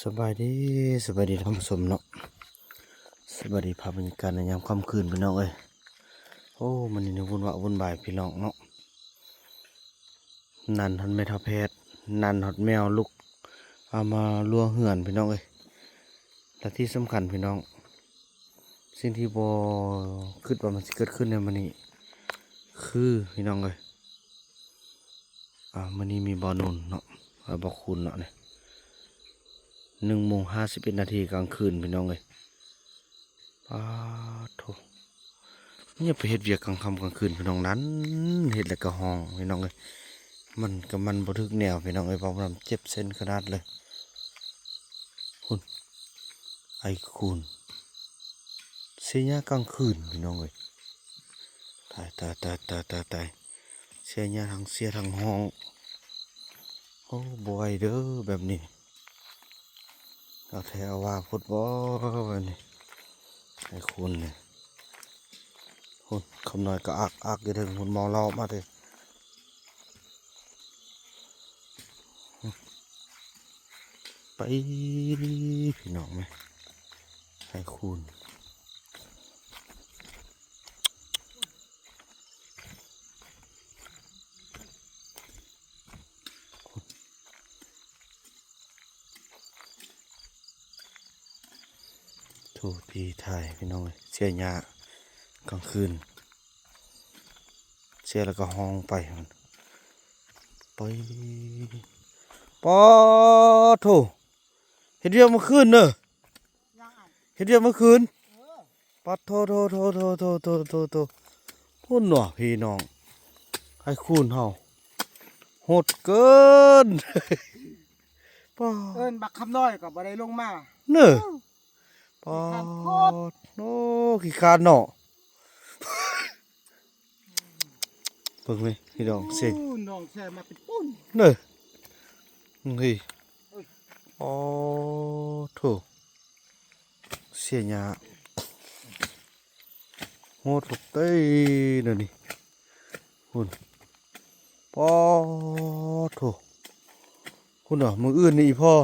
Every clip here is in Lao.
ສະບາຍດີ ສະບາຍດີທ່ານຜູ້ຊົມເນາະ ສະບາຍດີພາບບັນຍາກາດໃນຍາມຄ່ຳຄືນພີ່ນ້ອງເອີຍ. ໂອ້ ມື້ນີ້ວຸ່ນວາຍວຸ່ນວາຍພີ່ນ້ອງເນາະ ນັ່ນຮອດແມ່ເຖົ້າແພດ ນັ່ນຮອດແມວລຸກ ເອົາມາລົວເຮືອນພີ່ນ້ອງເອີຍ. ແລະທີ່ສຳຄັນພີ່ນ້ອງ ສິ່ງທີ່ບໍ່ຄິດວ່າມັນຊິເກີດຂຶ້ນໃນມື້ນີ້ຄືພີ່ນ້ອງເອີຍ ອ່າ ມື້ນີ້ມີບໍ່ນຸ່ນເນາະ ອ່າ ບໍ່ຄູນເນາະນີ້ ໜຶ່ງໂມງຫ້າສິບເອັດນາທີກາງຄືນພີ່ນ້ອງເອີຍ. ປາດໂທ້ ມັນຍັງໄປເຮັດວຽກກາງຄ່ຳກາງຄືນພີ່ນ້ອງ ນັ້ນ ເຮັດແລ້ວກໍຮ້ອງພີ່ນ້ອງເອີຍ. ມັນກໍມັນບໍ່ຖືກແນວພີ່ນ້ອງເອີຍ ເວົ້ານຳເຈັບເສັ້ນຂະໜາດເລີຍ. ພຸ້ນ ໄອ້ຄູນ ເສຍຫຍ້າກາງຄືນພີ່ນ້ອງເອີຍ ຕາຍ ຕາຍ ຕາຍ ຕາຍ ຕາຍ ຕາຍ ເສຍຫຍ້າທັງເສຍທັງຮ້ອງ. ໂອ້ ບໍ່ໄຫວເດີແບບນີ້ ເອົາແທ້ເອົາວ່າໂພດບໍ່ແບບນີ້ ໄອ້ຄູນນີ້. ພຸ້ນ ຄຳນ້ອຍກໍອັກໆຢູ່ເທິງພຸ້ນ ເມົາເຫຼົ້າມາເດ້ ໄປພີ່ນ້ອງແມະ ໄອ້ຄູນ. ໂທ ຜີຖ່າຍພີ່ນ້ອງເອີຍ ເສຍຫຍ້າກາງຄືນ ເສຍແລ້ວກໍຮ້ອງໄປ ໄປ ປາດໂທ ເຮັດວຽກມື້ຄືນເດີ ເຮັດວຽກມື້ຄືນ ປາດໂທ ໂທ ໂທ ພຸ້ນເນາະພີ່ນ້ອງ ໄອ້ຄູນເຮົາ ໂຫດເກີນ ປາດ ເອີ້ນບັກຄຳນ້ອຍກໍບໍ່ໄດ້ລົງມາ ເນີ ປາດ ໂອ້ ຂີ້ຄ້ານເນາະ. ເບິ່ງເວີຍພີ່ນ້ອງ ເສັງ ໂອ້ ນ້ອງແຊມາເປັນປຸ້ນ ເນີ ເຮີ້ຍ ໂອ້ໂທ້ ເສຍຫຍ້າ ໂຫດໂພດເດ້ແນວນີ້ ພຸ້ນ ປາດໂທ້ ພຸ້ນນະ ມື້ອື່ນນີ້ອີ່ພໍ່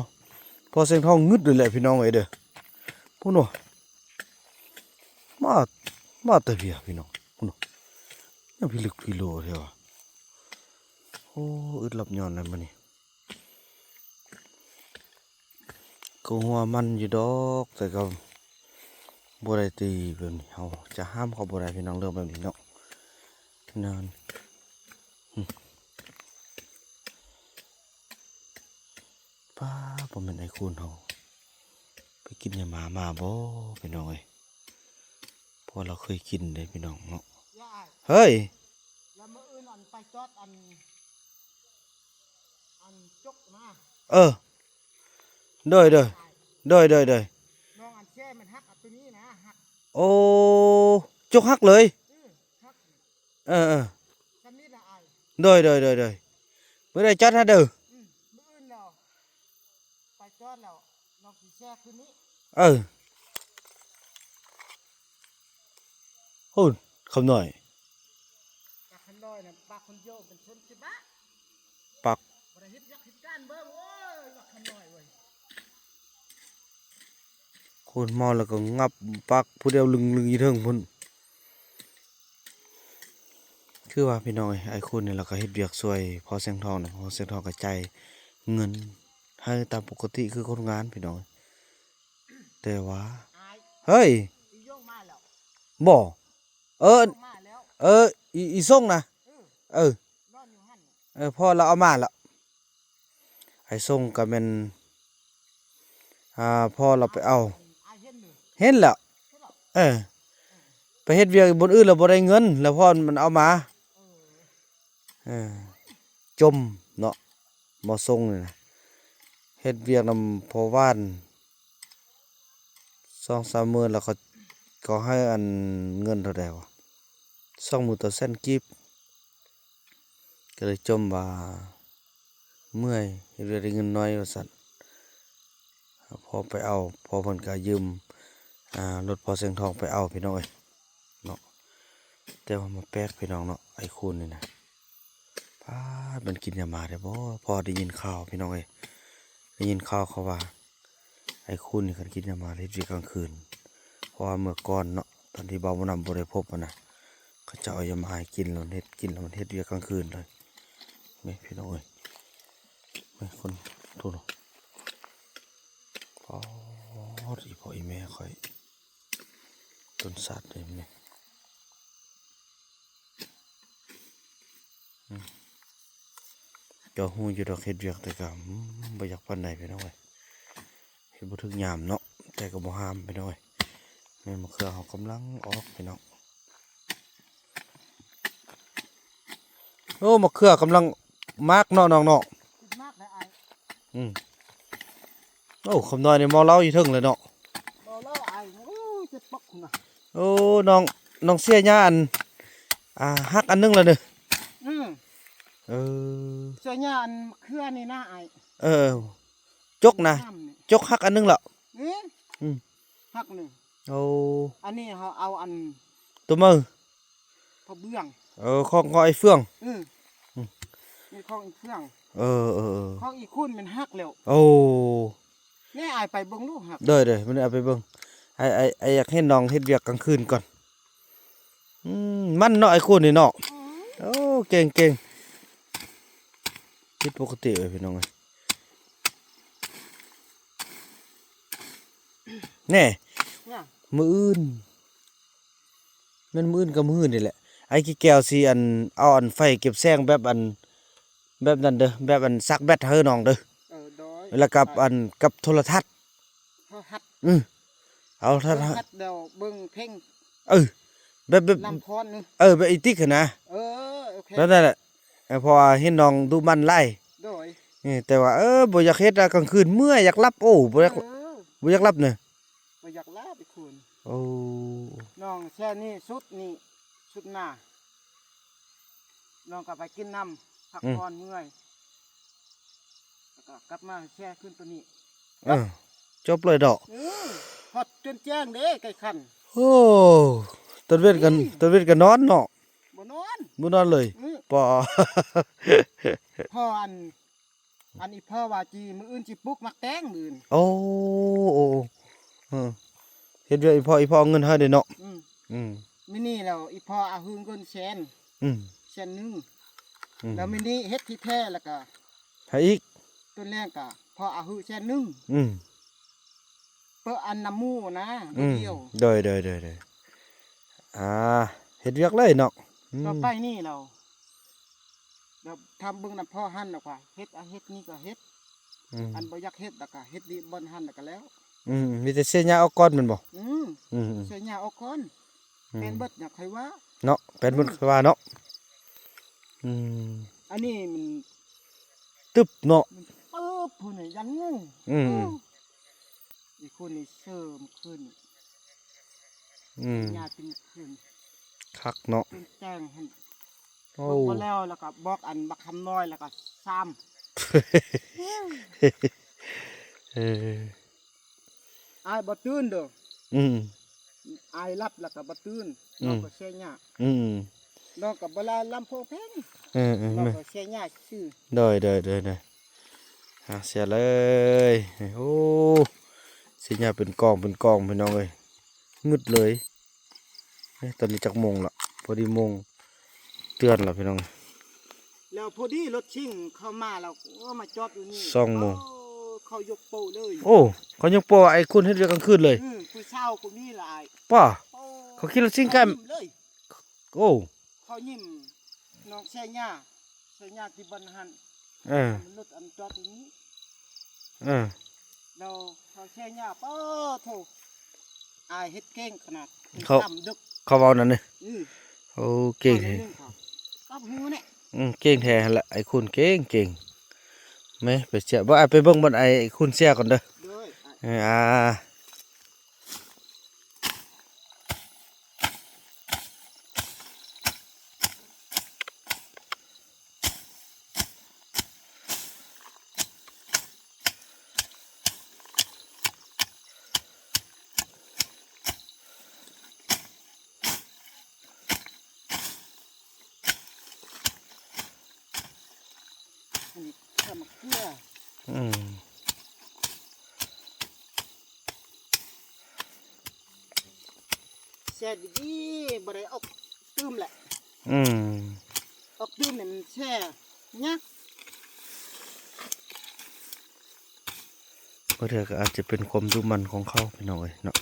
ພໍ່ແສງທອງງຶດເລີຍແຫຼະ ພີ່ນ້ອງເອີຍເດີ ພຸ້ນນະ. ມາ ມາແຕ່ເພຍພີ່ນ້ອງ ພຸ້ນນະ ຍັງພິລຶກພິໂລແທ້ວະ ໂອ້ ອຶດຫຼັບຍ້ອນແລ້ວມື້ນີ້ ກໍຫົວມັນຢູ່ດອກ ແຕ່ກໍບໍ່ໄດ້ຕີແບບນີ້ ເຮົາຈະຫ້າມເຂົາບໍ່ໄດ້ພີ່ນ້ອງ ເລື່ອງແບບນີ້ເນາະ ນັ້ນ ປາ ບໍ່ແມ່ນໄອ້ຄູນເຮົາໄປກິນຫຍ້າໝາມາບໍ່ພີ່ນ້ອງເອີຍ ເພາະວ່າລາວເຄີຍກິນເດ້ພີ່ນ້ອງເນາະ ເຮີ້ຍ ແລ້ວມື້ອື່ນອັນໄປຈອດອັນ ອັນຈົກນະ ເອີ ໂດຍ ໂດຍ ໂດຍ ໂດຍ ໂດຍ ນ້ອງອັນແຊ່ມັນຫັກ ອັນໂຕນີ້ນະຫັກ ໂອ້ ຈົກຫັກເລີຍ ອື ຫັກ ເອີ ເອີ ຊຳນີ້ລະອ້າຍ ໂດຍ ໂດຍ ໂດຍ ໂດຍ ມື້ໃດຈັດຫາເດີ ອື ມື້ອື່ນແລ້ວ ໄປຈອດແລ້ວ ນ້ອງຊິແຊ່ຄືນນີ້ ເອີ ໂອ້ ຄຳນ້ອຍ ບັກຄຳນ້ອຍນະ ບັກຄົນດຽວເປັນຄົນຊິບາ ປັກ ບໍ່ໄດ້ເຮັດວຽກເຮັດການເບິ່ງ ໂອ້ຍ ບັກຄຳນ້ອຍເວີຍ ຄົນເມົາແລ້ວກໍງັບປັກຜູ້ດຽວລຶ້ງໆຢູ່ເທິງພຸ້ນ ຄືວ່າພີ່ນ້ອງເອີຍ ອ້າຍຄູນນີ້ລາວກໍເຮັດວຽກຊ່ວຍພໍ່ແສງທອງນະ ພໍ່ແສງທອງກໍຈ່າຍເງິນໃຫ້ຕາມປົກກະຕິຄືຄົນງານພີ່ນ້ອງເອີຍ ແຕ່ວ່າ ອ້າຍ ເຮີ້ຍ ອີ່ຢົງມາແລ້ວ ບໍ່ ເອີ ອີ່ຢົງມາແລ້ວ ເອີ ອີ່ ອີ່ສົງນະ ເອີ ເອີ ນອນຢູ່ຫັ້ນ ເອີ ພໍ່ລາວເອົາມາແລ້ວ ໄອ້ສົງກໍແມ່ນ ອ່າ ພໍ່ລາວໄປເອົາ ອ້າຍເຫັນຢູ່ ເຫັນແລ້ວ ເຫັນແລ້ວ ເອີ ໄປເຮັດວຽກບ່ອນອື່ນແລ້ວບໍ່ໄດ້ເງິນ ແລ້ວພໍ່ມັນເອົາມາ ເອີ ເອີ ຈົ່ມເນາະ ໝໍສົງນີ້ນະ ເຮັດວຽກນຳພໍ່ຫວານ ສອງສາມມື້ແລ້ວ ເຂົາ ເຂົາໃຫ້ອັນເງິນເທົ່າໃດວະ ສອງໝື່ນຕໍ່ແສນກີບ ກໍເລີຍຈົ່ມວ່າເມື່ອຍ ເຮັດວຽກໄດ້ເງິນໜ້ອຍວ່າຊັ້ນ ພໍໄປເອົາ ພໍ່ເພິ່ນກໍຢືມ ອ່າ ລົດພໍ່ແສງທອງໄປເອົາ ພີ່ນ້ອງເອີຍເນາະ ແຕ່ວ່າມາແປກພີ່ນ້ອງເນາະ ໄອ້ຄູນນີ້ນະ ປາດ ມັນກິນຫຍ້າໝາໄດ້ບໍ່ ພໍໄດ້ຍິນຂ່າວພີ່ນ້ອງເອີຍ ໄດ້ຍິນຂ່າວເຂົາວ່າ ໄອ້ຄູນນີ້ຄັນກິນຢາມາເຮັດວຽກກາງຄືນ ເພາະວ່າເມື່ອກ່ອນເນາະ ຕອນທີ່ບ່າວບຸນນຳບໍ່ໄດ້ພົບຫັ້ນນະ ເຂົາເຈົ້າເອົາຢາມາໃຫ້ກິນ ແລ້ວເຮັດ ກິນແລ້ວມັນເຮັດວຽກກາງຄືນເລີຍ. ແມ່ພີ່ນ້ອງເອີຍ ແມ່ຄົນ ໂທດເນາະ ປາດ ອີພໍ່ອີແມ່ຂ້ອຍ ຕົ້ນສາດເດ້ແມ່. ອືມ ກໍຮູ້ຢູ່ດອກເຮັດວຽກ ແຕ່ກໍ ອືມ ບໍ່ຢາກປານໃດພີ່ນ້ອງເອີຍ ເຮັດບໍ່ຖືກຍາມເນາະ ແຕ່ກໍບໍ່ຫ້າມພີ່ນ້ອງເອີຍ. ແມ່ນ ມະເຂືອເຮົາກຳລັງອອກພີ່ນ້ອງ. ໂອ້ ມະເຂືອກຳລັງໝາກເນາະນ້ອງເນາະ ໝາກແລ້ວອ້າຍ. ອືມ ໂອ້ ຄຳນ້ອຍນີ້ເມົາເຫຼົ້າຢູ່ເທິງເລີຍເນາະ ເມົາເຫຼົ້າອ້າຍ. ໂອ້ ເຈັບປອກພຸ້ນນະ. ໂອ້ ນ້ອງ ນ້ອງເສຍຫຍ້າອັນ ອ່າ ຫັກອັນໜຶ່ງແລ້ວເດີ. ອືມ ເອີ ເສຍຫຍ້າອັນມະເຂືອນີ້ນະອ້າຍ. ເອີ ຈົກນະ ງາມນີ້ ຈົກຫັກອັນໜຶ່ງແລ້ວ. ອືມ ອືມ ຫັກໜຶ່ງ. ໂອ້ ອັນນີ້ເຮົາເອົາອັນ ຕົວມື ພະເບື້ອງ. ເອີ ຂອງ ຂອງອ້າຍເຟືອງ. ອືມ ອືມ ນີ້ຂອງອີເຟືອງ. ເອີ ເອີ ເອີ ຂອງອີຄູນແມ່ນຫັກແລ້ວ. ໂອ້ ແນ່ ອ້າຍໄປເບິ່ງລູກຫັກ. ໂດຍ ໂດຍ ມື້ນີ້ເອົາໄປເບິ່ງ. ອ້າຍ ອ້າຍ ອ້າຍຢາກເຫັນນ້ອງເຮັດວຽກກາງຄືນກ່ອນ. ອືມ ມັນເນາະ ໄອ້ຄູນນີ້ເນາະ. ອືມ ໂອ້ ເກັ່ງ ເກັ່ງ ຜິດປົກກະຕິເອີຍ ພີ່ນ້ອງເອີຍ. ແນ່ ຫຍັງ? ມື້ອື່ນ ແມ່ນມື້ອື່ນກັບມື້ຮືນີ້ແຫຼະ ອ້າຍກີແກ້ວຊິອັນ ເອົາອັນໄຟເກັບແສງແບບອັນ ແບບນັ້ນເດີ ແບບອັນຊັກແບັດໃຫ້ນ້ອງເດີ. ເອີ ໂດຍ ແລ້ວກັບອັນ ກັບໂທລະທັດ ໂທລະທັດ. ອື ເອົາໂທລະທັດ ໂທລະທັດແລ້ວເບິ່ງເພງ. ເອີ ແບບ ແບບ ລຳພອນນີ້ ເອີ ແບບອີຕິກຫັ້ນນະ. ເອີ ໂອເຄ ແບບນັ້ນແຫຼະ. ເອີ ເພາະວ່າເຫັນນ້ອງດຸໝັ່ນຫຼາຍ. ໂດຍ ເອີ ແຕ່ວ່າ ເອີ ບໍ່ຢາກເຮັດອະ ກາງຄືນເມື່ອຍ ຢາກຫຼັບ. ໂອ້ ບໍ່ຢາກ ເອີ ບໍ່ຢາກຫຼັບນະ ບໍ່ຢາກຫຼັບອີກຄົນ. ໂອ້ ນ້ອງແຊ່ນີ້ ຊຸດນີ້ ຊຸດໜ້າ ນ້ອງກໍໄປກິນນ້ຳ ພັກຜ່ອນເມື່ອຍ ແລ້ວກໍກັບມາແຊ່ຄືນໂຕນີ້. ເອີ ຈົບເລີຍເນາະ. ເອີ ຮອດຈົນແຈ້ງເດ້ ໄກ່ຂັນ. ໂອ້ ຕອນເວັນກັນ ອືມ ຕອນເວັນກໍນອນເນາະ. ບໍ່ນອນ ບໍ່ນອນເລີຍ. ອື ປໍ ພໍອັນ ອັນອີ່ພໍ່ວ່າຈີ ມື້ອື່ນຊິປຸກໝາກແຕງມື້ອື່ນ. ໂອ້ ໂອ້ ເອີ ເຮັດວຽກອີ່ພໍ່ ອີ່ພໍ່ເອົາເງິນໃຫ້ເດ້ເນາະ. ອືມ ອືມ ມື້ນີ້ແລ້ວອີ່ພໍ່ເອົາເງິນແສນ. ອືມ ແສນໜຶ່ງ. ອືມ ແລ້ວມື້ນີ້ເຮັດທີ່ແທ້ແລ້ວກໍໃຫ້ອີກ ຕົ້ນແລງກໍພໍ່ເອົາໃຫ້ແສນໜຶ່ງ. ອືມ ເປີອັນນຳໝູ່ນະ ອືມ ດຽວ. ໂດຍ ໂດຍ ໂດຍ ໂດຍ ອ່າ ເຮັດວຽກເລີຍເນາະ. ອືມ ຕໍ່ໄປນີ້ແລ້ວ ແລ້ວທຳເບິ່ງນຳພໍ່ຫັ້ນແລ້ວກໍເຮັດ ອັນເຮັດນີ້ກໍເຮັດ. ອືມ ອັນບໍ່ຢາກເຮັດແລ້ວກໍເຮັດດີບ່ອນຫັ້ນແລ້ວກໍແລ້ວ. ອືມ ມີແຕ່ເສຍຫຍ້າອອກກ່ອນແມ່ນບໍ່? ອືມ ອືມ ເສຍຫຍ້າອອກກ່ອນ. ອືມ ແປນເບິດຫຍັງຄ່ອຍວ່າເນາະ ແປນເບິດ ອືມ ຄ່ອຍວ່າເນາະ. ອືມ ອັນນີ້ມັນຕຶບເນາະ ມັນຕຶບພຸ້ນນະ ຍັງງງ. ອືມ ເອີ ອີກຄົນນີ້ເສີມຂຶ້ນ. ອືມ ຍາກິນຂຶ້ນ ຄັກເນາະ ເປັນແຕ່ງຫັ້ນ. ໂອ້ ເບິ່ງບໍ່ແລ້ວ ແລ້ວກໍບອກອັນບັກຄຳນ້ອຍ ແລ້ວກໍຊ້ຳ. ເອີ ອ້າຍບໍ່ຕື່ນເດີ. ອືມ ອ້າຍຫຼັບແລ້ວກໍບໍ່ຕື່ນ. ອືມ ນ້ອງກໍເສຍຫຍ້າ. ອືມ ນ້ອງກໍບໍ່ລາລຳໂພງເພງ. ເອີໆ ນ້ອງກໍເສຍຫຍ້າຊື່. ໂດຍໆໆໆ ຫາເສຍເລີຍ. ໂອ້ ເສຍຫຍ້າເປັນກອງເປັນກອງ ພີ່ນ້ອງເອີຍ ງຶດເລີຍ. ເອີ ຕອນນີ້ຈັກໂມງລະ? ພໍດີໂມງເຕືອນລະ ພີ່ນ້ອງ. ແລ້ວພໍດີລົດຊິງເຂົ້າມາແລ້ວ ໂອ້ ມາຈອດຢູ່ນີ້ ສອງໂມງ. ໂອ້ ເຂົາຍົກໂປ້ເລີຍ. ໂອ້ ເຂົາຍົກໂປ້ ໄອ້ຄົນເຮັດວຽກກາງຄືນເລີຍ. ອືມ ຜູ້ສາວກໍມີຫຼາຍ. ປ້າ ໂອ້ ເຂົາຂີ່ລົດຊິງກັນເລີຍ. ໂອ້ ເຂົາຍິ້ມ ນ້ອງແຊ່ຫຍ້າ ແຊ່ຫຍ້າທີ່ບ່ອນຫັ້ນ. ເອີ ລົດອັນຈອດຢູ່ນີ້. ເອີ ແລ້ວເຂົາແຊ່ຫຍ້າ ປາໂທ້ ອ້າຍເຮັດເກັ່ງຂະໜາດ. ເຂົາ ເຂົາເວົ້ານັ້ນເດ້. ອືມ ໂອ້ ເກັ່ງແທ້. ອືມ ເກັ່ງແທ້ຫັ້ນລະ ໄອ້ຄຸນເກັ່ງໆ. ແມ່ ໄປເສຍ ບໍ່ ອ້າຍໄປເບິ່ງບ່ອນໄອ້ຄຸນເສຍກ່ອນເດີ. ໂດຍ ເອີ ອ່າ. ອັນນີ້ເຂົ້າໝາກເກືອ. ອືມ. ແດດດີໆ ບໍ່ໄດ້ອອກຕື່ມແຫຼະ ອືມ ອອກຕື່ມນີ້ມັນແຊ່ຍາກ. ບາງເທື່ອກໍອາດຈະເປັນຄວາມດຸໝັ່ນຂອງເຂົາ ພີ່ນ້ອງເອີຍເນາະ.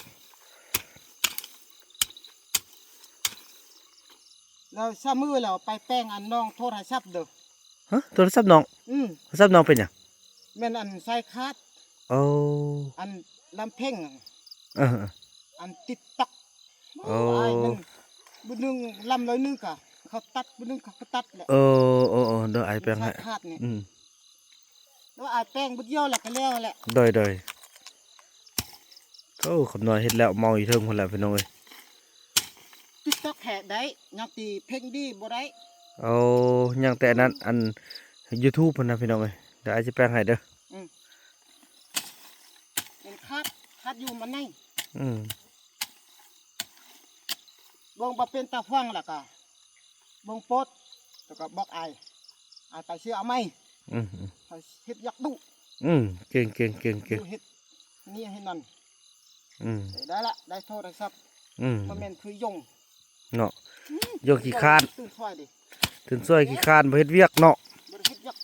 ແລ້ວຊາວມື້ແລ້ວໄປແປງອັນນ້ອງໂທລະສັບເດີ້. ຮະ? ໂທລະສັບນ້ອງ? ອືມ ໂທລະສັບນ້ອງເປັນຫຍັງ? ແມ່ນອັນສາຍຂາດ. ໂອ້ ອັນລຳເພັງ ເອີໆ ອັນຕິກຕັອກ. ໂອ້ ອ້າຍມັນ ບຶດໜຶ່ງລຳຮ້ອຍໜຶ່ງກະເຂົາຕັດ ບຶດໜຶ່ງເຂົາກໍຕັດແຫຼະ. ເອີໆໆ ດຽວອ້າຍແປງໃຫ້. ອືມ ແລ້ວອ້າຍແປງບຶດດຽວແລ້ວກໍແລ້ວແຫຼະ. ໂດຍໆ. ໂອ້ ຄຳນ້ອຍເຮັດແລ້ວເມົາຢູ່ເທິງພຸ້ນແຫຼະ ພີ່ນ້ອງເອີຍ. ຕິກຕັອກແທ້ໄດ້ ຍັງຕີເພັງດີບໍ່ໄດ້. ໂອ້ ຍັງແຕ່ອັນນັ້ນ ອືມ ອັນຢູທູບພຸ້ນນະ ພີ່ນ້ອງເອີຍ. ດຽວອ້າຍຊິແປງໃຫ້ເດີ້. ອືມ ເປັນຂາດ ຂາດຢູ່ມັນໃນ. ອືມ ເບິ່ງບໍ່ເປັນຕາຟັງແລ້ວກະ ເບິ່ງໂປດ ແລ້ວກໍບອກອ້າຍ ອ້າຍໄປຊື້ເອົາໃໝ່. ອືມໆ ຂ້ອຍເຮັດວຽກດຸ. ອືມ ເກັ່ງໆໆ ເກັ່ງໆ ເຮັດນີ້ເຮັດນັ້ນ. ອືມ ໄດ້ລະ ໄດ້ໂທລະສັບ. ອືມ ບໍ່ແມ່ນຄືຢົງເນາະ. ອືມ ຢົງຂີ້ຄ້ານ ຕື່ນສວຍເດ້ ຕື່ນສວຍຂີ້ຄ້ານ ບໍ່ເຮັດວຽກເນາະ ບໍ່ໄດ້ເຮັດວຽກ.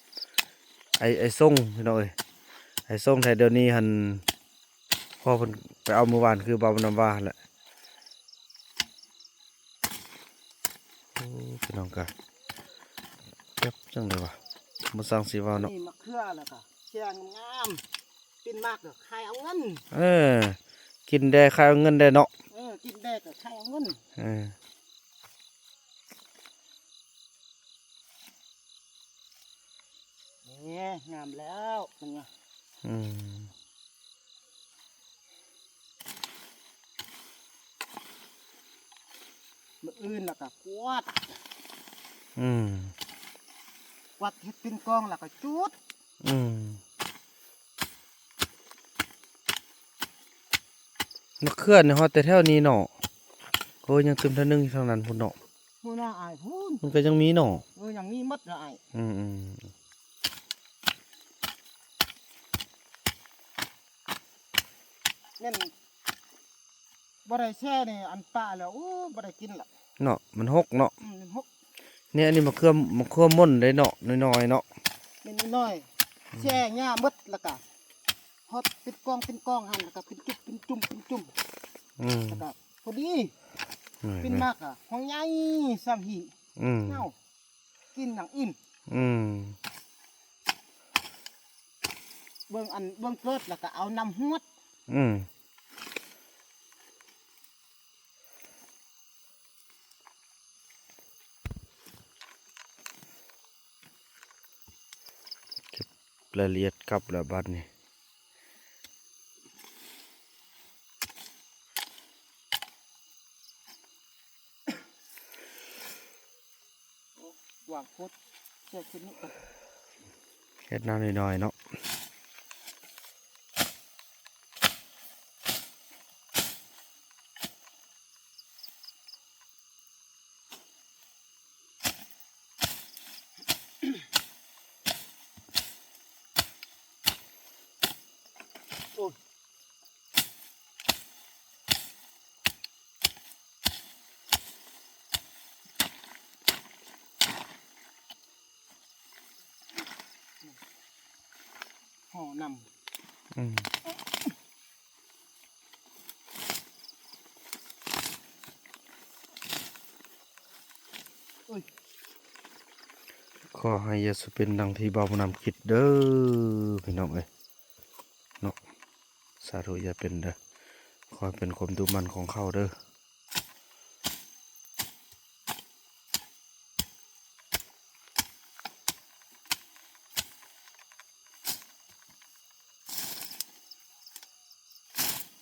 ໄອ້ ໄອ້ຊົງ ພີ່ນ້ອງເອີຍ ໄອ້ຊົງແທ້ດຽວນີ້ຫັ້ນ ພໍເພິ່ນໄປເອົາມື້ວານ ຄືບ່າວນຳວ່າຫັ້ນແຫຼະ. ໂອ້ ພີ່ນ້ອງກະ ຈັບຈັ່ງໃດວະ ບໍ່ຊ່າງຊິເວົ້າເນາະ. ນີ້ມະເຂືອແລ້ວກະແຊ່ງາມໆ ປິ່ນມາກກໍຂາຍເອົາເງິນ. ເອີ ກິນແດ່ຂາຍເອົາເງິນແດ່ເນາະ. ເອີ ກິນແດ່ກໍຂາຍເອົາເງິນ. ເອີ ນີ້ງາມແລ້ວມັນ. ອືມ ມື້ອື່ນແລ້ວກໍກວາດ. ອືມ ກວາດເຮັດເປັນກອງແລ້ວກໍຈູດ. ອືມ ມະເຂືອນີ້ຮອດແຕ່ແຖວນີ້ເນາະ. ໂອ້ຍ ຍັງຕື່ມເທື່ອໜຶ່ງຢູ່ທາງນັ້ນພຸ້ນເນາະ. ພຸ້ນນະອ້າຍ ພຸ້ນ ມັນກໍຍັງມີເນາະ. ເອີ ຍັງມີໝົດລະອ້າຍ. ອືມໆ ແມ່ນບໍ່ໄດ້ແຊ່ນີ້ ອັນປະແລ້ວ ໂອ້ ບໍ່ໄດ້ກິນລະເນາະ ມັນຫົກເນາະ. ອືມ ມັນຫົກ. ນີ້ ອັນນີ້ມະເຂືອ ມະເຂືອມ່ນເດ້ເນາະ ນ້ອຍໆເນາະ. ແມ່ນນ້ອຍໆ ອືມ ແຊ່ຫຍ້າໝົດ ແລ້ວກະຮອດເປັນກອງເປັນກອງຫັ້ນ ແລ້ວກໍເປັນຈຸກເປັນຈຸ່ມເປັນຈຸ່ມ. ອືມ ແລ້ວກໍພໍດີ ເປັນໝາກກະຫ້ອງໃຫຍ່ສ່ຳຫີ. ອືມ ເອົາ ກິນຫຍັງອີ່ມ. ອືມ ເບິ່ງອັນ ເບິ່ງເກີດແລ້ວກໍເອົານ້ຳຫວດ. ອືມ ເກັບລາຍລະອຽດກັບແລ້ວບາດນີ້. ວາງໂພດເສຍຂຶ້ນນີ້ກ່ອນ ເຮັດນ້ຳນ້ອຍໆເນາະ. ໂອ້ຍ ຫໍ່ນຳ. ອືມ ໂອ້ຍ ຂໍໃຫ້ຢ່າສະເປັນດັ່ງທີ່ບ່າວບຸນນຳຄິດເດີ້ ພີ່ນ້ອງເອີຍເນາະ. ສາທຸ ຢ່າເປັນເດີ້ ຂໍໃຫ້ເປັນຄວາມດຸໝັ່ນຂອງເຂົາເດີ້.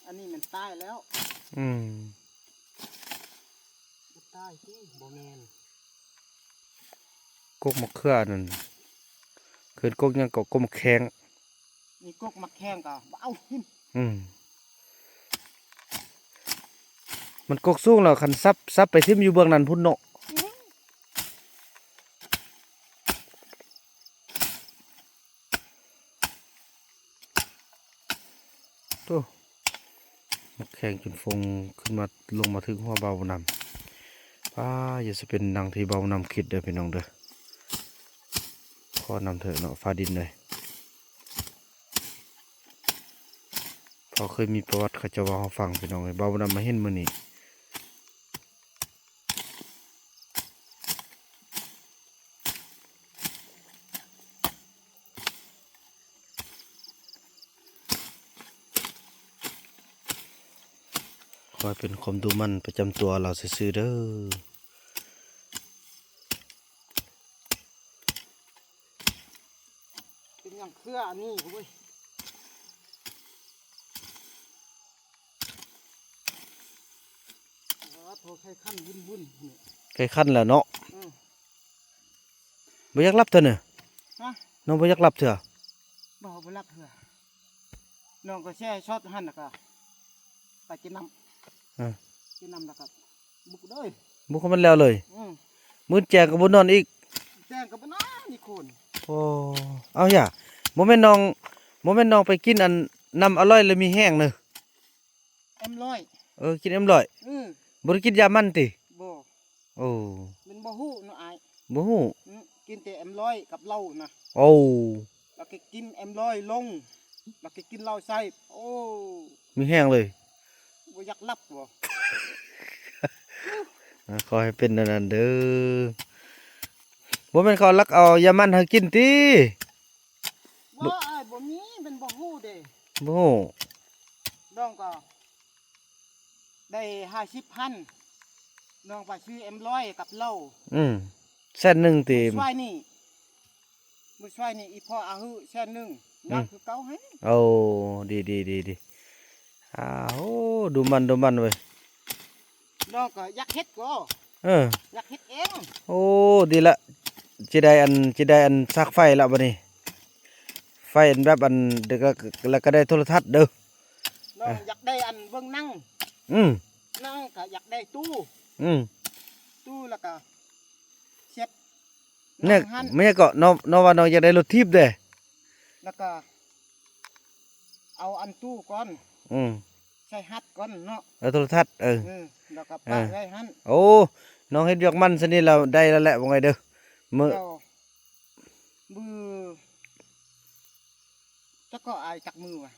ອັນນີ້ມັນຕາຍແລ້ວ. ອືມ ບໍ່ຕາຍຕິ ບໍ່ແມ່ນ ກົກໝາກເຂືອອັນນັ້ນ ເອີ້ນກົກຫຍັງເກາະ ກົກໝາກແຂ້ງ. ນີ້ກົກໝາກແຂ້ງກໍບໍ່ເອົາຖິ້ມ. ອືມ ມັນກົກສູງແລ້ວ ຄັນສັບ ສັບໄປຖິ້ມຢູ່ເບື້ອງນັ້ນພຸ້ນເນາະ. ອືມ ໂອ້ ໝາກແຂ້ງຈົນຟົງຂຶ້ນມາ ລົງມາເຖິງຫົວເບົານຳ. ປ້າ ຢ່າຊິເປັນດັ່ງທີ່ເບົານຳຄິດເດີພີ່ນ້ອງເດີ. ຂໍນຳເທີເນາະ ຟ້າດິນເອີຍ. ເພາະເຄີຍມີປະຫວັດເຂົາເຈົ້າເວົ້າໃຫ້ຟັງພີ່ນ້ອງເອີຍ, ເບົານຳມາເຫັນມື້ນີ້. ຂໍໃຫ້ເປັນຄວາມດຸໝັ່ນປະຈຳຕົວລາວຊື່ໆເດີ. ເປັນຫຍັງເຄືອອັນນີ້ເວີຍ. ໂອ້ໂຫ ໄຂ່ຄັນວຸ້ນໆ ນີ້ ໄຂ່ຄັນແລ້ວເນາະ. ອືມ ບໍ່ຢາກຫຼັບເທື່ອນີ້. ຮະ? ນ້ອງບໍ່ຢາກຫຼັບເທື່ອ. ບໍ່ ບໍ່ຫຼັບເທື່ອ. ນ້ອງກໍແຊ່ຊັອດຫັ້ນ ແລ້ວກໍໄປກິນນ້ຳ. ເອີ ກິນນ້ຳແລ້ວກໍບຸກເລີຍ. ບຸກໃຫ້ມັນແລ້ວເລີຍ. ອືມ ມື້ແຈ້ງກໍບໍ່ນອນອີກ. ແຈ້ງກໍບໍ່ນອນອີກຄົນ. ໂອ້ ເອົາຢ່າ ບໍ່ແມ່ນນ້ອງ ບໍ່ແມ່ນນ້ອງໄປກິນອັນ ນ້ຳອະລ່ອຍແລ້ວມີແຮງເນີ. ເອັມຮ້ອຍ. ເອີ ກິນເອັມຮ້ອຍ. ອືມ ບໍ່ໄດ້ກິນຢາມັນຕິ? ບໍ່. ໂອ້ ມັນບໍ່ຮູ້ເນາະອ້າຍ. ບໍ່ຮູ້. ອືມ ກິນແຕ່ເອັມຮ້ອຍກັບເຫຼົ້ານະ. ໂອ້ ແລ້ວກໍກິນເອັມຮ້ອຍລົງ ແລ້ວກໍກິນເຫຼົ້າໃສ່. ໂອ້ ມີແຮງເລີຍ. ບໍ່ຢາກຫຼັບບໍ່? ອາ ຂໍໃຫ້ເປັນແນວນັ້ນເດີ. ບໍ່ແມ່ນເຂົາລັກເອົາຢາມັນໃຫ້ກິນຕິ? ບໍ່ ອ້າຍ ບໍ່ມີ. ມັນບໍ່ຮູ້ເດ້. ບໍ່ຮູ້. ນ້ອງກໍໄດ້ຫ້າສິບພັນ ນ້ອງໄປຊື້ເອັມຮ້ອຍກັບເຫຼົ້າ. ອືມ ແສນໜຶ່ງຕິ? ມື້ຊ່ວຍນີ້ ມື້ຊ່ວຍນີ້ອີ່ພໍ່ອາຫືແສນໜຶ່ງ. ອືມ ຍັງຄືເກົ່າຫັ້ນ. ໂອ້ ດີໆໆໆ. ອ້າວ ດຸໝັ່ນ ດຸໝັ່ນເວີຍ. ນ້ອງກໍຢາກເຮັດກໍ ເອີ ຢາກເຮັດເອງ. ໂອ້ ດີລະ ຊິໄດ້ອັນ ຊິໄດ້ອັນສາກໄຟລະບັດນີ້. ໄຟອັນແບບອັນ ແລ້ວກໍ ແລ້ວກໍໄດ້ໂທລະທັດເດີ. ນ້ອງ ອາ ຢາກໄດ້ອັນເບິ່ງໜັງ. ອືມ ໜັງກໍຢາກໄດ້ຕູ້. ອືມ ຕູ້ ແລ້ວກໍເຊັດ ແມ່ນຫຍັງເກາະ ນ້ອງ ນ້ອງວ່ານ້ອງຢາກໄດ້ລົດຖີບເດ້. ແລ້ວກໍເອົາອັນຕູ້ກ່ອນ. ອືມ ໃສ່ຮັດກ່ອນເນາະ. ເອີ ໂທລະທັດ. ເອີ ເອີ ແລ້ວກໍປະໄວ້ຫັ້ນ. ໂອ້ ນ້ອງເຮັດວຽກໝັ້ນຊະນີ້ແລ້ວໄດ້ແລ້ວແຫຼະ ວ່າໄງເດີ. ມື້ ມື້ ຈັກກໍອາຍຈັກມື້ວະ?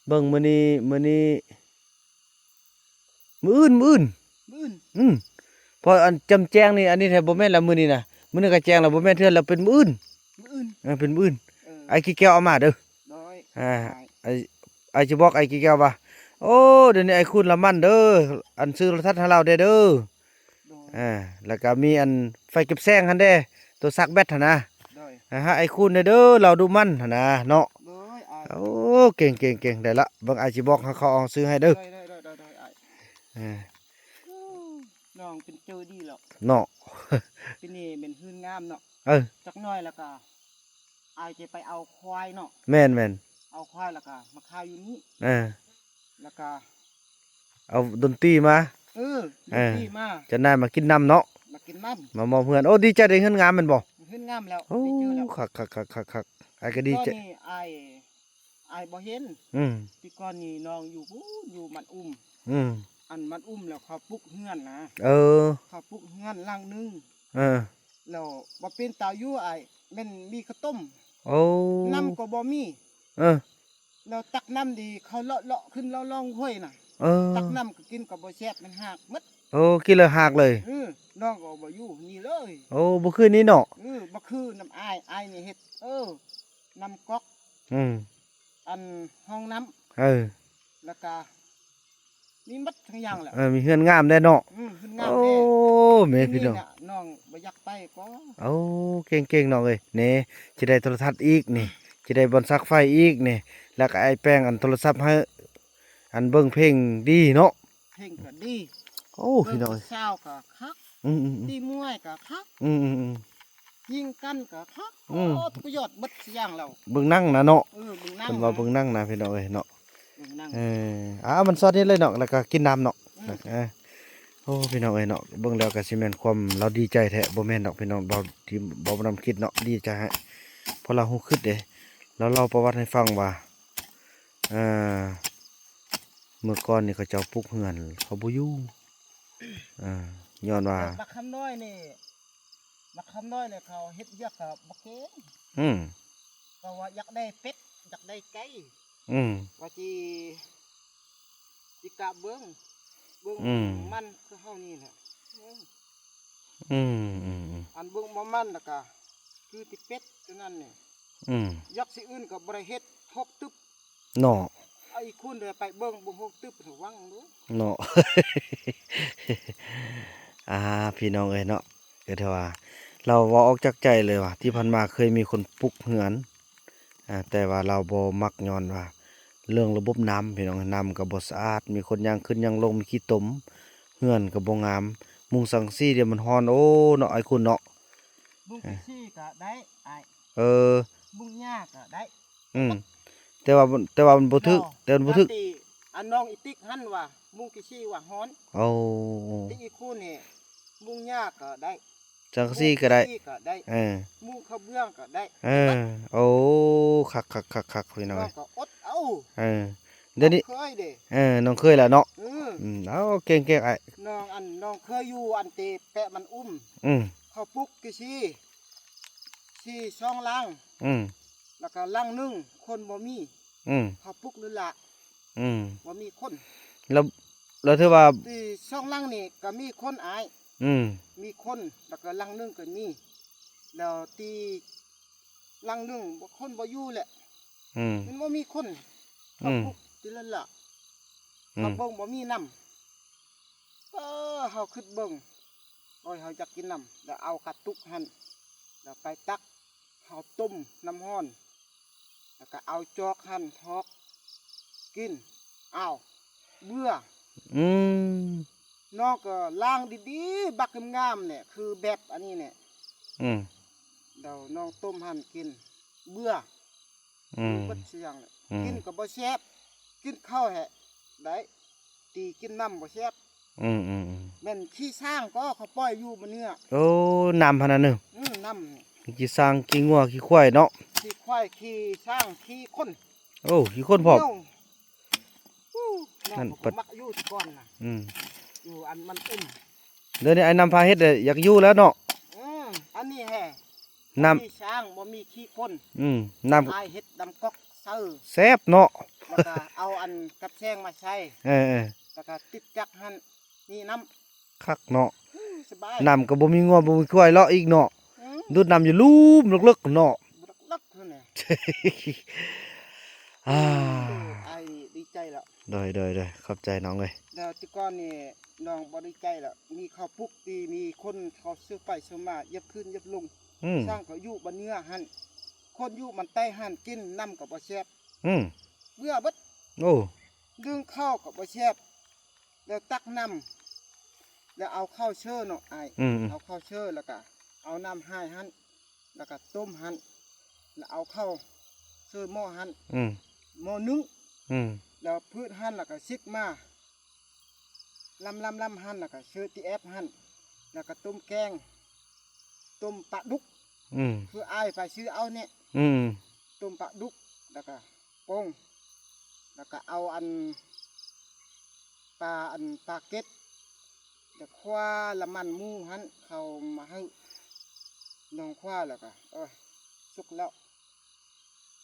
ເບິ່ງມື້ນີ້ ມື້ນີ້ ມື້ອື່ນ ມື້ອື່ນ ມື້ອື່ນ. ອືມ ເພາະອັນຈຳແຈ້ງນີ້ ອັນນີ້ແທ້ບໍ່ແມ່ນລະມື້ນີ້ນະ. ມື້ນີ້ກໍແຈ້ງລະບໍ່ແມ່ນເທື່ອ ລະເປັນມື້ອື່ນ. ມື້ອື່ນ. ເອີ ເປັນມື້ອື່ນ. ເອີ ອ້າຍກີແກ້ວເອົາມາເດີ. ໂດຍ ອາ ອ້າຍ ອ້າຍຊິບອກອ້າຍກີແກ້ວວ່າ ໂອ້ ດຽວນີ້ອ້າຍຄູນລະໝັ້ນເດີ ອັນຊື້ໂທລະທັດໃຫ້ລາວແດ່ເດີ. ໂດຍ ອາ ແລ້ວກໍມີອັນໄຟເກັບແສງຫັ້ນເດ້ ໂຕຊາກແບັດຫັ້ນນະ. ໂດຍ ໃຫ້ອ້າຍຄູນແດ່ເດີ ລາວດຸໝັ່ນຫັ້ນນະເນາະ. ໂດຍ ອ້າຍ. ໂອ້ ເກັ່ງໆໆ ໄດ້ລະ ເບິ່ງອ້າຍຊິບອກໃຫ້ເຂົາເອົາຊື້ໃຫ້ເດີ. ໂດຍໆໆ ອ້າຍ. ເອີ ນ້ອງເປັນເຈີດີແລ້ວເນາະ. ປີນີ້ແມ່ນຮືນງາມເນາະ. ເອີ ຈັກໜ້ອຍແລ້ວກໍ ອ້າຍຈະໄປເອົາຄວາຍເນາະ. ແມ່ນໆ ເອົາຄວາຍແລ້ວກໍມາຂາຍຢູ່ນີ້. ເອີ ແລ້ວກໍເອົາດົນຕີມາ. ເອີ ເອີ ດົນຕີມາ ຈະນາຍມາກິນນ້ຳເນາະ ມາກິນນ້ຳ ມາມອບເຮືອນ. ໂອ້ ດີໃຈໄດ້ເຮືອນງາມແມ່ນບໍ່? ເຮືອນງາມແລ້ວ. ໂອ້ ດີໃຈແລ້ວ ຄັກໆໆໆ ອ້າຍກໍດີໃຈ. ຕອນນີ້ອ້າຍ ອ້າຍບໍ່ເຫັນ. ອືມ ແຕ່ກ່ອນນີ້ນ້ອງຢູ່ພຸ້ນ ຢູ່ມັນອຸ້ມ. ອືມ ອັນມັນອຸ້ມແລ້ວເຂົາປຸກເຮືອນນະ. ເອີ ເຂົາປຸກເຮືອນຫຼັງໜຶ່ງ. ເອີ ແລ້ວບໍ່ເປັນຕາຢູ່ອ້າຍ ແມ່ນມີກະຕົ້ມ. ໂອ້ ນ້ຳກໍບໍ່ມີ. ເອີ ແລ້ວຕັກນ້ຳດີ ເຂົາເລາະໆຂຶ້ນເລາະລ່ອງຫ້ວຍນະ. ເອີ ຕັກນ້ຳກໍກິນກໍບໍ່ແຊບ ມັນຮາກໝົດ. ໂອ້ ກິນແລ້ວຮາກເລີຍ. ເອີ ນ້ອງກໍບໍ່ຢູ່ນີ້ເລີຍ. ໂອ້ ບໍ່ຄືນີ້ເນາະ. ເອີ ບໍ່ຄືນຳອ້າຍ ອ້າຍນີ້ເຮັດ ເອີ ນ້ຳກອກ. ອືມ ອັນຫ້ອງນ້ຳ. ເອີ ແລ້ວກະມີໝົດທັງຢ່າງແຫຼະ. ເອີ ມີເຮືອນງາມແດ່ເນາະ. ອືມ ເຮືອນງາມແດ່. ໂອ້ ແມ່ພີ່ນ້ອງ ນ້ອງບໍ່ຢາກໄປກໍ. ໂອ້ ເກັ່ງໆ ນ້ອງເອີຍ. ນີ້ ຊິໄດ້ໂທລະທັດອີກນີ້ ຊິໄດ້ບ່ອນຊາກໄຟອີກນີ້ ແລ້ວກໍອ້າຍແປງອັນໂທລະສັບໃຫ້ ອັນເບິ່ງເພງດີເນາະ. ເພງກໍດີ. ໂອ້ ພີ່ນ້ອງເອີຍ ເບິ່ງຜູ້ສາວກໍຄັກ. ອືມໆໆ ຕີມວຍກໍຄັກ. ອືມໆໆ ຍິງກັນກໍຄັກ. ອືມ ໂອ້ ປະໂຫຍດໝົດທຸກຢ່າງແລ້ວ. ເບິ່ງໜັງນະເນາະ. ເອີ ເບິ່ງໜັງ ເພິ່ນວ່າເບິ່ງໜັງນະ ພີ່ນ້ອງເອີຍເນາະ. ເບິ່ງໜັງ. ເອີ ອ່າ ມັນຊອດນີ້ເລີຍເນາະ ແລ້ວກໍກິນນ້ຳເນາະ. ອືມ ເອີ ໂອ້ ພີ່ນ້ອງເອີຍເນາະ ເບິ່ງແລ້ວກໍຊິແມ່ນຄວາມລາວດີໃຈແທ້. ບໍ່ແມ່ນດອກພີ່ນ້ອງ ເວົ້າທີ່ເວົ້ານຳຄິດເນາະ ດີໃຈໃຫ້ ເພາະລາວຮູ້ຄຶດເດ້. ລາວເລົ່າປະຫວັດໃຫ້ຟັງວ່າ ເອີ ເ ເມື່ອກ່ອນນີ້ເຂົາເຈົ້າປຸກເຮືອນ ເຂົາບໍ່ຢູ່ ອ່າ ຍ້ອນວ່າ ແຕ່ບັກຄຳນ້ອຍນີ້ ບັກຄຳນ້ອຍນີ້ເຂົາເຮັດວຽກກໍບໍ່ເກັ່ງ ອືມ ກໍວ່າຢາກໄດ້ເປັດ ຢາກໄດ້ໄກ່ ອືມ ວ່າຊິ ຊິກະເບິ່ງ ເບິ່ງ ອືມ ມັນຄືເຮົານີ້ແຫຼະ ເບິ່ງ ອືມ ອືມ ອັນເບິ່ງບໍ່ມັນລະກະ ຄືຕິເປັດຕົວນັ້ນນີ້ ອືມ ຢາກຊິອື່ນກໍບໍ່ໄດ້ເຮັດ ຫົກຕຶບເນາະ ໄອ້ຄຸນໄດ້ໄປເບິ່ງ ບໍ່ຫົກຕຶບ ລະວັງເດີເນາະ ອ່າ ພີ່ນ້ອງເອີຍເນາະ ກໍຖືວ່າລາວເວົ້າອອກຈາກໃຈເລີຍວ່າ ທີ່ຜ່ານມາເຄີຍມີຄົນປຸກເຮືອນ ອ່າ ແຕ່ວ່າລາວບໍ່ມັກ ຍ້ອນວ່າເລື່ອງລະບົບນ້ຳ ພີ່ນ້ອງ ນ້ຳກໍບໍ່ສະອາດ ມີຄົນຍ່າງຂຶ້ນຍ່າງລົງ ມີຂີ້ຕົມ ເຮືອນກໍບໍ່ງາມ ມຸງສັງກະສີດຽວມັນຮ້ອນ ໂອ້ ເນາະ ອ້າຍຄຸນເນາະ ມຸງກະສີກໍໄດ້ອ້າຍ ເອີ ມຸງຫຍ້າກໍໄດ້ ອືມ ແຕ່ວ່າ ແຕ່ວ່າມັນບໍ່ຖືກ ແຕ່ມັນບໍ່ຖືກ ອັນນ້ອງອີຕິກຫັ້ນວ່າ ມຸງກະສີວ່າຮ້ອນ ໂອ້ ແຕ່ອີຄູນີ້ ມຸງຫຍ້າກໍໄດ້ ສັງກະສີກໍໄດ້ ມຸງກະສີກໍໄດ້ ເອີ ມຸງຂະເບື້ອງກໍໄດ້ ເອີ ໂອ້ ຄັກໆໆໆ ພີ່ນ້ອງ ນ້ອງກໍອົດເອົາ ເອີ ດຽວນີ້ ນ້ອງເຄີຍເດ້ ເອີ ນ້ອງເຄີຍແລ້ວເນາະ ອືມ ເອົາ ເກັ່ງໆ ອ້າຍ ນ້ອງ ອັນ ນ້ອງເຄີຍຢູ່ ອັນເຕແປະມັນອຸ້ມ ອືມ ເຂົາປຸກກະສີ ສີ່ຊ່ອງຫຼັງ ອືມ ລະກະຫຼັງໜຶ່ງຄົນບໍ່ມີ ອືມ ເຂົາປຸກນັ້ນລະ ອືມ ບໍ່ມີຄົນ ລະ ລະຖືວ່າ ທີ່ຊ່ອງຫຼັງນີ້ກະມີຄົນອ້າຍ ອືມ ມີຄົນ ລະກະຫຼັງໜຶ່ງກະມີ ລະທີ່ຫຼັງໜຶ່ງຄົນບໍ່ຢູ່ແຫຼະ ອືມ ມັນບໍ່ມີຄົນ ອືມ ເຂົາປຸກທີ່ນັ້ນລະ ອືມ ເຂົາເບິ່ງບໍ່ມີນ້ຳ ເອີ ເຮົາຄິດເບິ່ງ ໂອ້ຍ ເຮົາຢາກກິນນ້ຳ ລະເອົາກະຕຸກຫັ້ນ ລະໄປຕັກ ເຮົາຕົ້ມນ້ຳຮ້ອນ ລະກະເອົາຈອກຫັ້ນຖອກກິນ ອ້າວ ເບື່ອ ອືມ ນ້ອງກໍລ້າງດີໆ ບັກງາມໆ ແຫຼະ ຄືແບບອັນນີ້ແຫຼະ ອືມ ແລ້ວນ້ອງຕົ້ມຫັ້ນກິນ ເບື່ອ ອືມ ເບິດຊະຢ່າງແຫຼະ ອືມ ກິນກໍບໍ່ແຊບ ກິນເຂົ້າແຮະໄດ້ ຕີກິນນ້ຳບໍ່ແຊບ ອືມໆໆ ແມ່ນຂີ້ຊ້າງກໍເຂົາປ່ອຍຢູ່ບາເໜືອ ໂອ້ ນ້ຳຫັ້ນນະ ອືມ ນ້ຳ ຂີ້ຊ້າງ ຂີ້ງົວ ຂີ້ຄວາຍເນາະ ຂີ້ຄວາຍ ຂີ້ຊ້າງ ຂີ້ຄົນ ໂອ້ ຂີ້ຄົນພ້ອມ ໂອ້ ນັ້ນ ນ້ອງກໍມັກຢູ່ແຕ່ກ່ອນນະ ອືມ ຢູ່ອັນມັນອຸ່ມ ດຽວນີ້ອ້າຍນຳພາເຮັດ ຢາກຢູ່ແລ້ວເນາະ ອືມ ອັນນີ້ແຮະ ນ້ຳ ບໍ່ມີຊ້າງ ບໍ່ມີຂີ້ຄົນ ອືມ ນ້ຳ ອ້າຍເຮັດດຳກອກໃສ່ ແຊບເນາະ ລະກະເອົາອັນກັບແຊງມາໃສ່ ເອີໆ ລະກະຕິດຈັກຫັ້ນ ມີນ້ຳ ຄັກເນາະ ອືມ ສະບາຍ ນ້ຳກໍບໍ່ມີງົວບໍ່ມີຄວາຍເລາະອີກເນາະ ອືມ ດູດນ້ຳຢູ່ລຸ່ມເລິກໆເນາະ ເລິກໆຫັ້ນແຫຼະ ອ່າ ອ້າຍດີໃຈແລ້ວ ໂດຍໆໆ ຂອບໃຈນ້ອງເອີຍ ແຕ່ກ່ອນນີ້ນ້ອງບໍ່ດີໃຈແລ້ວ ມີເຂົາປຸກຕີ ມີຄົນເຂົາຊື້ໄປຊື້ມາ ຢຽບຂຶ້ນຢຽບລົງ ອືມ ຊ້າງກໍຢູ່ບາເໜືອຫັ້ນ ຄົນຢູ່ມັນໃຕ້ຫັ້ນ ກິນນ້ຳກໍບໍ່ແຊບ ອືມ ເບື່ອເບິດ ໂອ້ ດຶງເຂົ້າກໍບໍ່ແຊບ ແລ້ວຕັກນ້ຳ ແລ້ວເອົາເຂົ້າເຊີເນາະອ້າຍ ອືມໆ ເອົາເຂົ້າເຊີ ແລ້ວກະເອົານ້ຳໃຫ້ຫັ້ນ ແລ້ວກະຕົ້ມຫັ້ນ ແລ້ວເອົາເຂົ້າເຊີໝໍ້ຫັ້ນ ອືມ ໝໍ້ໜຶ້ງ ອືມ ແລ້ວພືດຫັ້ນ ແລ້ວກະຊິກມາ ລຳໆໆ ຫັ້ນ ແລ້ວກະເຊີຕີແອບຫັ້ນ ແລ້ວກະຕົ້ມແກງ ຕົ້ມປາດຸກ ອືມ ຄືອ້າຍໄປຊື້ເອົານີ້ ອືມ ຕົ້ມປາດຸກ ແລ້ວກະປົງ ແລ້ວກະເອົາອັນ ປາ ອັນປາເກັດ ແລ້ວຄວ້າລະມັນໝູຫັ້ນ ເຂົ້າມາໃຫ້ນ້ອງຄວ້າ ແລ້ວກະ ເອີ ສຸກແລ້ວ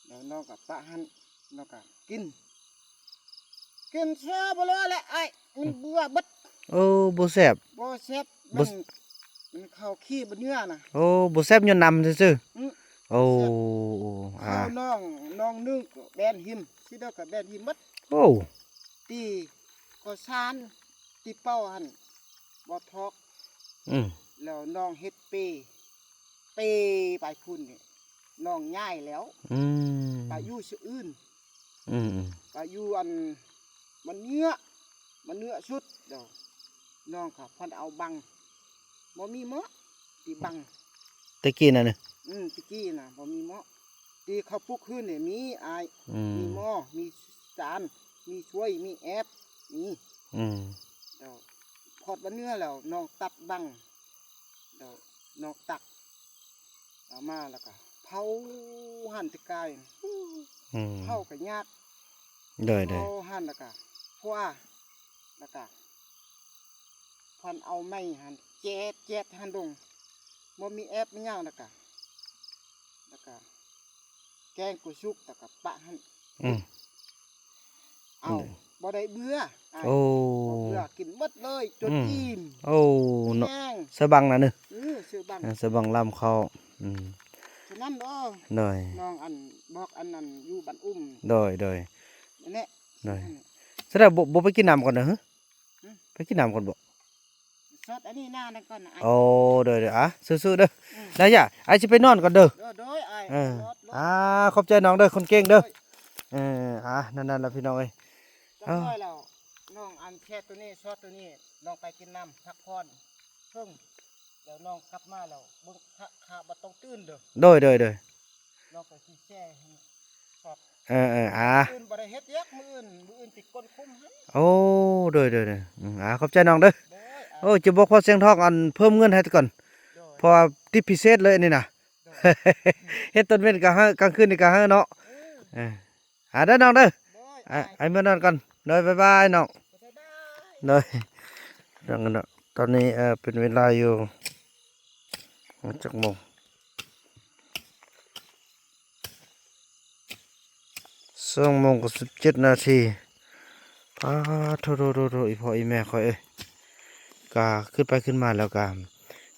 ແລ້ວນ້ອງກະປະຫັ້ນ ນ້ອງກະກິນ ກິນເຊື່ອບໍ່ເຫຼືອແຫຼະອ້າຍ ມັນເບື່ອເບິດ ໂອ້ ບໍ່ແຊບ ບໍ່ແຊບ ບໍ່ ມັນ ມັນເຂົ້າຂີ້ບໍ່ເໜືອນະ ໂອ້ ບໍ່ແຊບຍ້ອນນ້ຳຊື່ໆ ອືມ ໂອ້ ອາ ເຂົ້າໜອງ ໜອງໜຶ່ງກໍແບນຫິມ ຊິດອກກໍແບນຫິມເບິດ ໂອ້ ຕີກໍຊານ ຕີເປົ້າຫັ້ນບໍ່ຖອກ ອືມ ແລ້ວນ້ອງເຮັດເປ ເປໄປພຸ້ນນີ້ ນ້ອງຍ້າຍແລ້ວ ອືມ ໄປຢູ່ຊະອື່ນ ອືມໆ ໄປຢູ່ອັນ ມັນເຍອະ ມັນເຍອະສຸດ ດຽວນ້ອງກໍພັນເອົາບັງ ບໍ່ມີເໝາະ ທີ່ບັງ ແຕ່ກີ້ນັ້ນນະ ອືມ ແຕ່ກີ້ນະ ບໍ່ມີເໝາະ ທີ່ເຂົາປຸກຄືນນີ້ມີອ້າຍ ອືມ ມີໝໍ້ ມີຈານ ມີຊວຍ ມີແອບ ມີ ອືມ ດຽວ ພອດບັນເໜືອແລ້ວ ນ້ອງຕັດບັງ ດຽວ ນ້ອງຕັກ ເອົາມາແລ້ວກະເຜົາຫັ້ນແຕ່ກາຍ ອືມ ເຜົາກະຍາກ ໂດຍໆ ເຜົາຫັ້ນແລ້ວກະ ຂົວ ແລ້ວກະພັນເອົາໄມ້ຫັ້ນແຈດໆຫັ້ນລົງ ບໍ່ມີແອບມີຫຍັງ ແລ້ວກະ ແລ້ວກະແກງກະສຸກ ແລ້ວກະປະຫັ້ນ ອືມ ເອົາ ອືມ ບໍ່ໄດ້ເບື່ອ ອ້າຍ ໂອ້ ບໍ່ເບື່ອ ກິນໝົດເລີຍ ຈົນ ອືມ ອີ່ມ ໂອ້ ເນາະ ແຮງ ສະບັງນະເນີ ເອີ ສະບັງ ເອີ ສະບັງລຳເຂົ້າ ອືມ ສະນັ້ນ ໂອ້ ໂດຍ ນ້ອງອັນ ບອກອັນນັ້ນຢູ່ບ້ານອຸ້ມ ໂດຍ ໂດຍ ນັ້ນແຫຼະ ໂດຍ ສະນັ້ນ ບໍ່ ບໍ່ໄປກິນນ້ຳກ່ອນເດີ ຫຶ ຫຶ ໄປກິນນ້ຳກ່ອນບໍ? ຊອດອັນນີ້ໜ້ານັ້ນກ່ອນນະ ໂອ້ ໂດຍໆ ອ່າ ສູ້ໆເດີ ອືມ ນາຢາ ອ້າຍຊິໄປນອນກ່ອນເດີ ໂດຍໆ ອ້າຍ ເອີ ອ່າ ຂອບໃຈນ້ອງເດີ ຄົນເກັ່ງເດີ ໂດຍ ເອີ ອ່າ ນັ້ນໆລະພີ່ນ້ອງເອີຍ ຈັກໜ້ອຍແລ້ວ ນ້ອງອັນແຊ່ໂຕນີ້ ຊອດໂຕນີ້ ນ້ອງໄປກິນນ້ຳພັກຜ່ອນເທິງ ແລ້ວນ້ອງກັບມາແລ້ວເບິ່ງ ຂ້າ ຂ້າບໍ່ຕ້ອງຕື່ນເດີ ໂດຍໆໆ ນ້ອງກໍຊິແຊ່ໃຫ້ຊອດ ເອີໆ ອ່າ ມື້ອື່ນບໍ່ໄດ້ເຮັດດອກ ມື້ອື່ນ ມື້ອື່ນຕິດກົ້ນຄຸ້ມຫັ້ນ ໂອ້ ໂດຍໆໆ ອືມ ອ່າ ຂອບໃຈນ້ອງເດີ ໂດຍ ໂອ້ ຈະບອກພໍ່ສຽງທອງ ອັນ ເພີ່ມເງິນໃຫ້ກ່ອນ ໂດຍ ເພາະວ່າຕິດພິເສດເລີຍອັນນີ້ນະ ໂດຍ ເຮັດຕອນເວັນກໍໃຫ້ ກາງຄືນນີ້ກໍໃຫ້ເນາະ ເອີ ເອີ ອ່າ ເດີນ້ອງເດີ ໂດຍ ອ່າ ອ້າຍ ອ້າຍເມືອນອນກ່ອນ ໂດຍ ບາຍບາຍນ້ອງ ບາຍບາຍ ໂດຍ ຕອນນີ້ ເອີ ເປັນເວລາຢູ່ ຈັກໂມງ? ສອງໂມງກັບສິບເຈັດນາທີ ປາໂທ ໂທ ໂທ ອີ່ພໍ່ອີ່ແມ່ຂ້ອຍເອີຍ ກະຄິດໄປຄິດມາແລ້ວກະ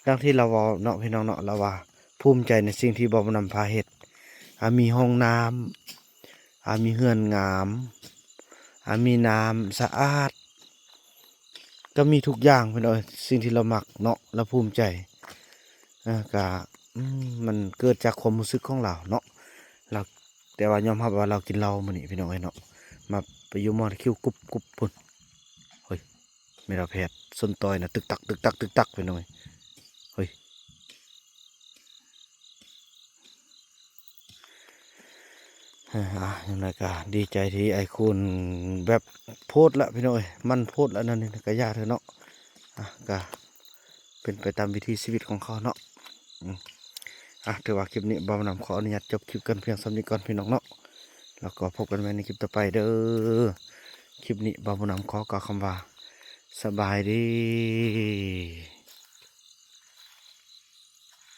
ດັ່ງທີ່ລາວເວົ້າເນາະ ພີ່ນ້ອງເນາະ ລາວວ່າພູມໃຈໃນສິ່ງທີ່ບ່າວບຸນນຳພາເຮັດ ອ່າ ມີຫ້ອງນ້ຳ ອ່າ ມີເຮືອນງາມ ອ່າ ມີນ້ຳສະອາດ ກໍມີທຸກຢ່າງພີ່ນ້ອງເອີຍ ສິ່ງທີ່ລາວມັກເນາະ ລາວພູມໃຈ ເອີ ກະ ອືມ ມັນເກີດຈາກຄວາມຮູ້ສຶກຂອງລາວເນາະ ລາວ ແຕ່ວ່າຍອມຮັບວ່າລາວກິນເຫຼົ້າມື້ນີ້ພີ່ນ້ອງເອີຍເນາະ ມາໄປຢູ່ໝໍ້ຄິວກຸບໆພຸ້ນ ເຮີ້ຍ ແມ່ນວ່າແພດຊົນຕ່ອຍນະ ຕຶກຕັກ ຕຶກຕັກ ຕຶກຕັກ ພີ່ນ້ອງເອີຍ ເຮີ້ຍ. ເອີ ອ່າ ຈັ່ງໃດກໍດີໃຈທີ່ອ້າຍຄູນແບບໂພດລະພີ່ນ້ອງເອີຍ ມັນໂພດລະ ອັນນັ້ນນີ້ກໍຢ່າເຖາະເນາະ ອ່າ ກໍເປັນໄປຕາມວິຖີຊີວິດຂອງເຂົາເນາະ ອືມ ອ່າ ຖືວ່າຄລິບນີ້ບ່າວບຸນນຳຂໍອະນຸຍາດຈົບຄລິບກັນພຽງສ່ຳນີ້ກ່ອນພີ່ນ້ອງເນາະ ແລ້ວກໍພົບກັນໃໝ່ໃນຄລິບຕໍ່ໄປເດີ ຄລິບນີ້ບ່າວບຸນນຳຂໍກ່າວຄຳວ່າ ສະບາຍດີ.